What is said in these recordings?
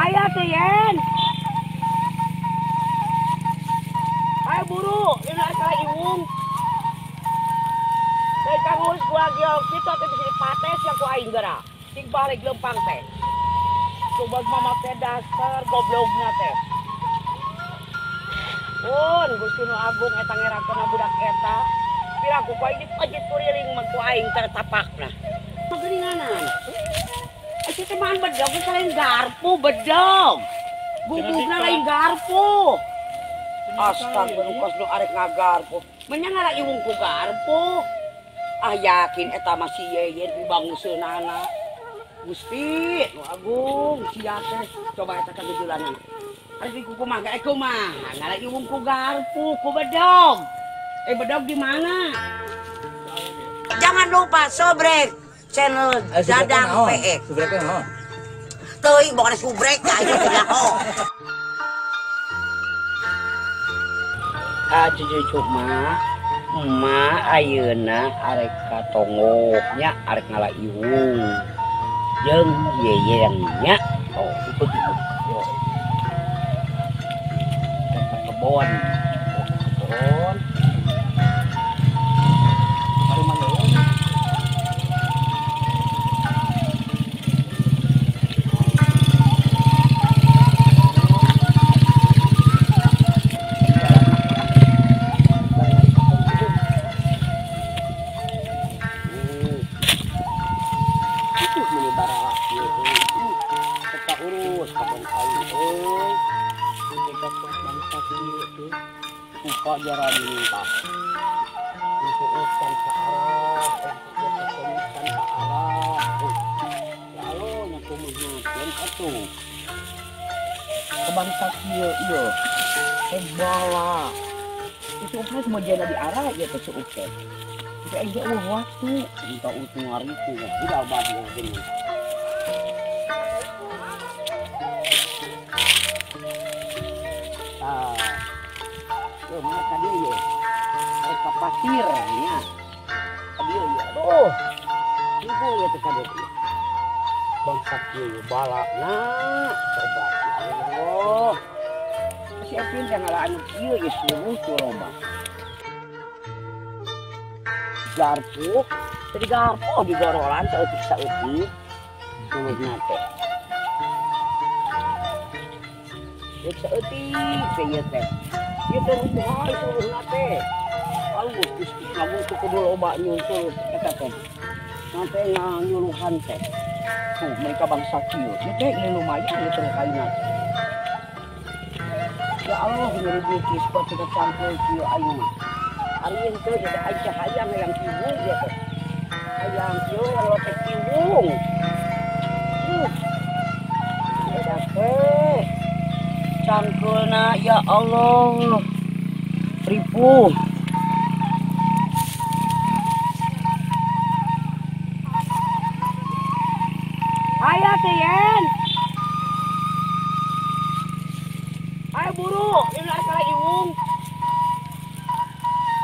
Ayo tuh Yen. Ayo buru, ini ada iwung. Dari kangurus gua giok kita teh bisa dipates ya ku aing geura. Cing balik lempang teh. Coba mama teh dasar goblokna teh. Pun Gusti Nu Agung eta ngerakeun budak eta. Piraku ku aing dipajit kuriling mah ku aing tertapakna. Geuninganan. Eta teh mah bedog lain garpu bedog. Gubugna lain garpu. Astagfirullah nu arek ngagarpu. Menya ngara iwung ku garpu. Ah yakin eta mah si Yeyen dibanguseunana. Gusti Nu Agung sia teh coba eta kagejulanan. Arek ku kumaha ge kumaha ngara iwung ku garpu ku bedog. Eh bedog di mana? Jangan lupa sobrek channel Dadang PE. Subrek naon? Teuing bukan subrek ka ieu teh nyaho. Ah cucu mah emak ayeuna arek ka tonggoh nya arek ngala iwung. Jeung Yeyen nya. Oh, ikut ikut. Ke kebon. Kebon. Bangsa kieu ieu bala itu upna semua jana di arah ya teh suup teh itu aja eueuh waktu minta utung hari itu udah bagi gini. Tah yo mana ka dieu ye arek ka pasir nya ka dieu ye aduh ibu ye teh ka dieu bangsa kieu bala na coba Allah. Siapin jangan anu kieu geus leuwih ku loba. Garpu, tadi garpu digorolan saeutik saeutik. Suluhna teh. Geus saeutik teh ieu teh. Ieu teh rubuhay suluhna teh. Alus geus lamun teu kudu loba nyusul eta teh. Nanti nganyuluhan teh. Tuh mereka bangsa kieu. Ieu teh ieu lumayan ieu teh kaina. Ya Allah nyeri bukis kok tidak cangkul kieu aing mah. Ari henteu jadi aing teh hayang hayang kiwung ieu teh. Hayang kieu lotek kiwung. Eta teh cangkulna ya Allah. Ripuh. Ayo teh Yen. Ayo buru, ini ada iwung.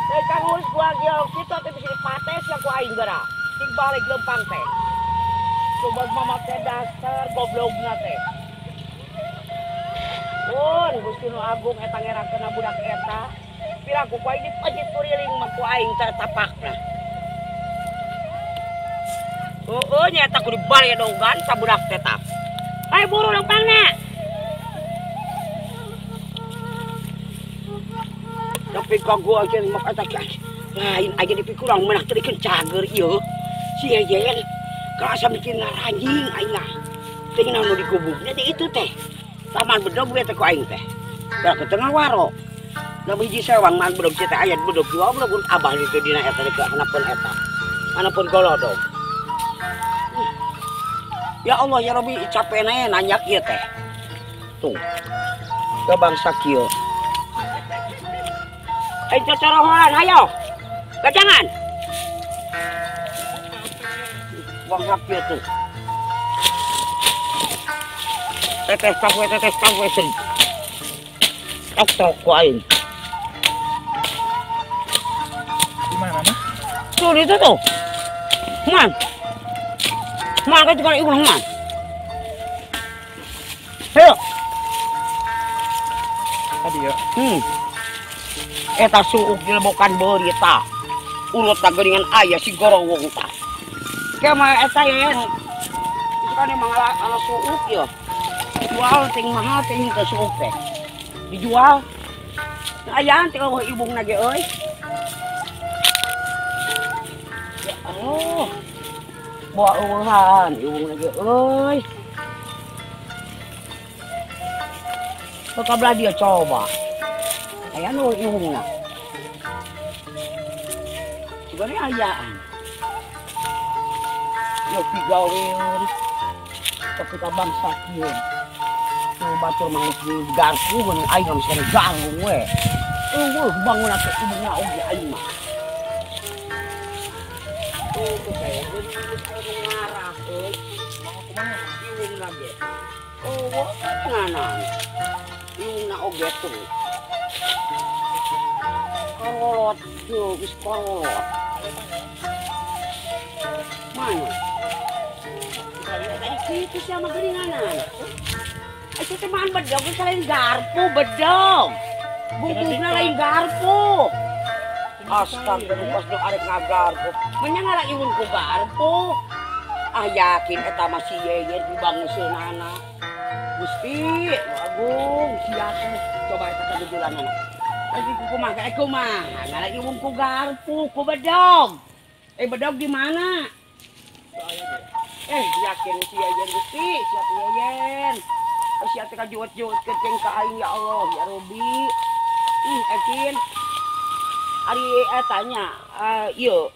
Dari kangurus gua giok kita teh bisa dipates ya ku aing geura. Cing balik lempang teh. Coba mama teh dasar goblokna teh. Pun Gusti Nu Agung eta ngerakeun budak eta. Piraku ku aing dipajit kuriling mah ku aing tertapakna. Heueuh nya eta kudu balik donggan ka budak teh tah. Ayo buru lempangna. Tapi kanggo aja mak eta lain aja dipikurang menah teuikeun cager ieu. Si Yeyen kerasa bikin ngaranjing aing lah. Teu naon nu digubugna di itu teh. Taman bedog we teh ku aing teh. Da ke tengah waro. Da hiji sewang man bedog teh aya bedog dua bedog abah ditu dina eta deuk hanapeun eta. Hanapeun golodog. Ya Allah ya Rabbi capena nanyak ieu teh. Tuh. Ke bangsa kieu. Ayo cocorohan, ayo. Gajangan. Wong hapir tuh. Tetes kawe sing. Tok tok ku aing. Di mana, Mas? Tuh itu tuh. Man. Man ka tukang ieu man. Heuh. Tadi ya. Eta suuk dilebokan beuri tah. Urut ta geuningan aya si gorowong tah. Kema eta yen. Itu kan emang ala suuk ya. Jual ting mahal ting teh suuk teh. Dijual. Ayaan teh eueuh ibungna ge euy. Ya Allah. Bawa eueuhan ibungna ge euy. Kabelah dia coba. Aya nu iungna. Cigane ayaan. Yo pigaweun. Tapi ka bangsa kieu. Nu batur mah garpu mun aing mah geus garung we. Eueuh bangun atuh ibungna oge aing mah. Tuh teh geus anu ngarah euy. Mah kumaha iungna ge. Eueuh nganan. Iungna oge tuh. Kolot, tuh, geus kolot. Mana? Itu siapa geuninganan? Itu teh mahan bedog geus lain garpu bedog. Bungkusna lain garpu. Astagfirullah, nu arek ngagarpu. Menya ngala iwun ku garpu. Ah yakin eta mah si Yeyen dibanguseunana. Gusti, Agung, sia teh coba eta kajujulanana. Lagi kumaha eh kumaha ngala iwung ku garpu ku bedog. Eh bedog di mana? Eh yakin si Yeyen Gusti, siap Yeyen. Sia teh kajuwet-juwet kenceng ka aing ya Allah, ya Robi. Ekin. Ari eta nya ieu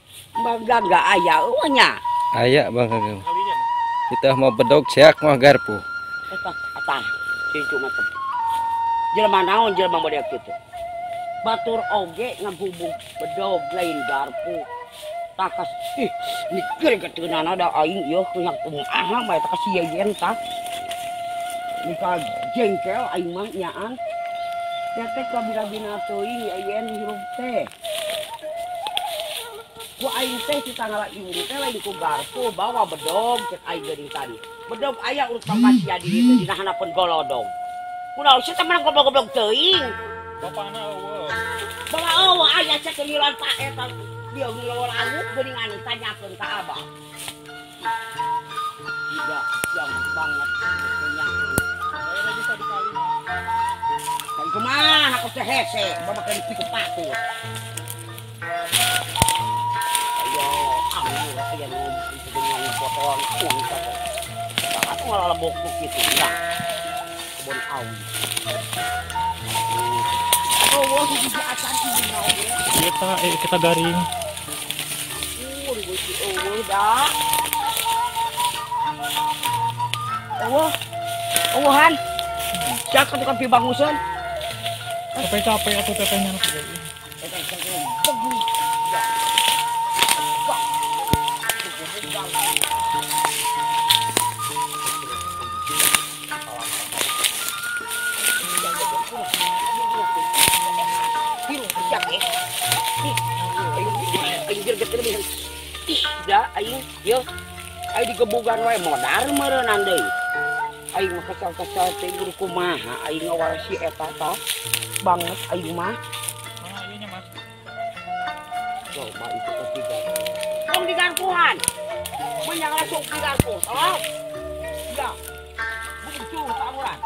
Bang Gangga aya eueuh nya. Aya Bang Gangga. Kita mau bedog siak mah garpu. Eta atah cucu mah teh. Jelema naon jelema model kitu. Batur oge ngabubung bedog lain garpu. Takas ih mikir keteunana da aing ieu kuyak aha mah eta ka si Yeyen tah. Mika jengkel aing mah nyaan. Ya teh kabira-bina teuing Yeyen hirup teh. Ku aing teh kita ngala iung teh lain ku garpu bawa bedog cek aing geuning tadi. Bedog aya urut pamasia di ditu dina handapeun golodog. Kunaon sia teh menang goblok-goblok teuing. Bapana eueuh. Bawa eueuh aya cek ngilan pak eta dia ngilawan lauk geuningan tanyakeun ka abah. Tidak, yang banget kenyaan. Saya bisa dikali. Kan kumaha aku teh hese, babakeun pitu patut. Ayo, anggur aya nu geuningan potong uang teh. Aku ngalalebok ku kitu ya. Kebon awi. Oh, hiji acan ieu oge. Kita kita garing. Gusti eueuh da. Eueuh. Eueuhan. Sia ka tukang pibanguseun. Capek-capek atuh tetehnya nu kieu. Da aing ieu aing digebugan wae modar meureunnan deui. Aing mah kesal-kesal teh guru kumaha aing ngawarasi eta tah. Banget aing mah. Mana ieu nya Mas? Coba itu ketiga. Tong digarpuhan. Mun yang langsung digarpu, tolong. Ya. Bungcu samuran.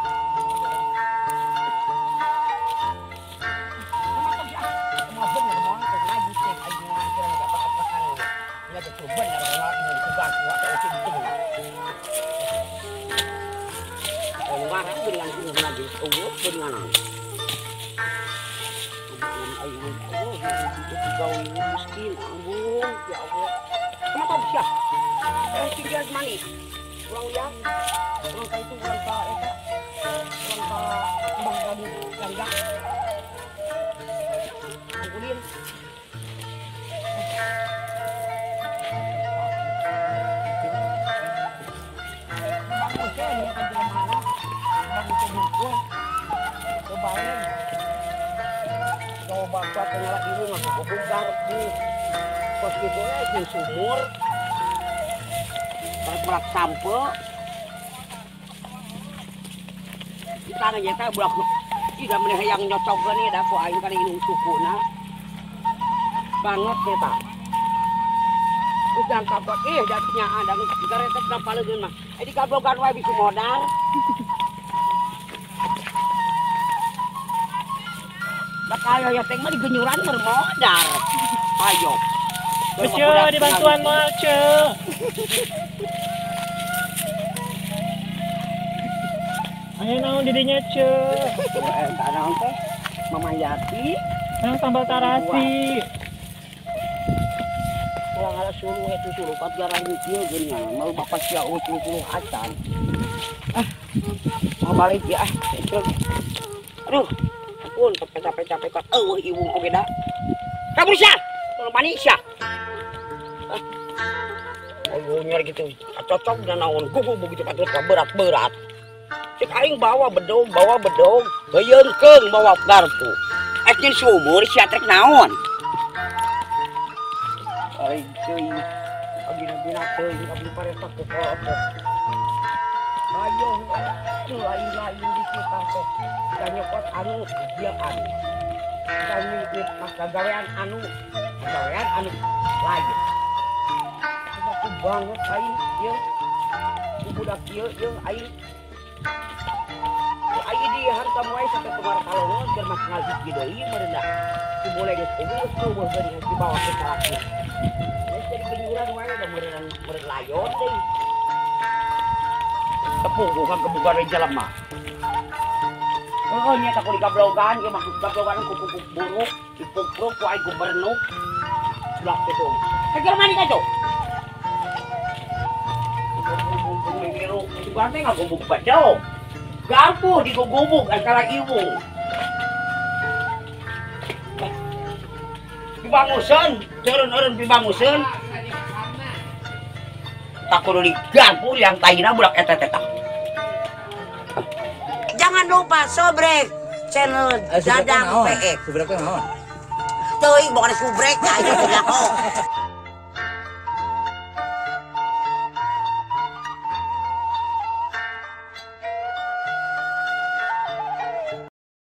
Sumur melak sampe Ditana nya teh budak. Ih da meneh hayang nyocok geuning da ku aing kana indung sukuna. Banget eta. Udang kabot ih jatuhnya ada garetek na palegeun mah. Eh digablogan wae bisa modal. Bakal ya teh mah digenyuran bermodal. Ayo. Ceu, dibantuan mah, Ceu. Ayo naon didinya, Ceu. Eta naon teh? Mama Yati. Nang sambal tarasi. Ulang ala suluh itu suluh pat jarang kieu geuning mau bapak sia suluh acan. Ah. Mau balik ya ah. Aduh. Ampun capek-capek kat eueuh iwung oge da. Kabur sia. Tolong panik sia. Ah. Oh nyer gitu. Cocok dan naon gugu begitu patut berat-berat. Cek aing bawa bedog, heuyeungkeung bawa garpu. Ek nyen sumur sia trek naon. Aing teuing agina-gina teuing abdi pareta ku kolot. Ayo, tuh aing lain di kita teh. Kita nyokot anu dia anu. Kita nyikit mas gagawean anu, gagawean anu lain. Aku banget aing ieu. Budak ieu ieu aing. Aing di harta moe sampai kemar kalongon keur mas ngajik deui meureun da. Si boleh geus eueuh geuning dibawa ke salaki. Genyuran wae da meureun meureun layon deui. Tepung bukan kebugaran jelema. Oh nya tak digablogan ieu mah gablogan ku kuku buruk, dipukul ku aing gubernur. Sebelah kitu. Kejar mani ka, Cuk. Gubuk teh ngagubuk bedog. Garpu digugubuk antara iwung. Pibanguseun, teureun-eureun pibanguseun. Tak kudu digarpu yang taina budak eta teh. Jangan lupa sobrek channel Dadang PX. Sobrek naon? Teuing bukan subrek aing teh.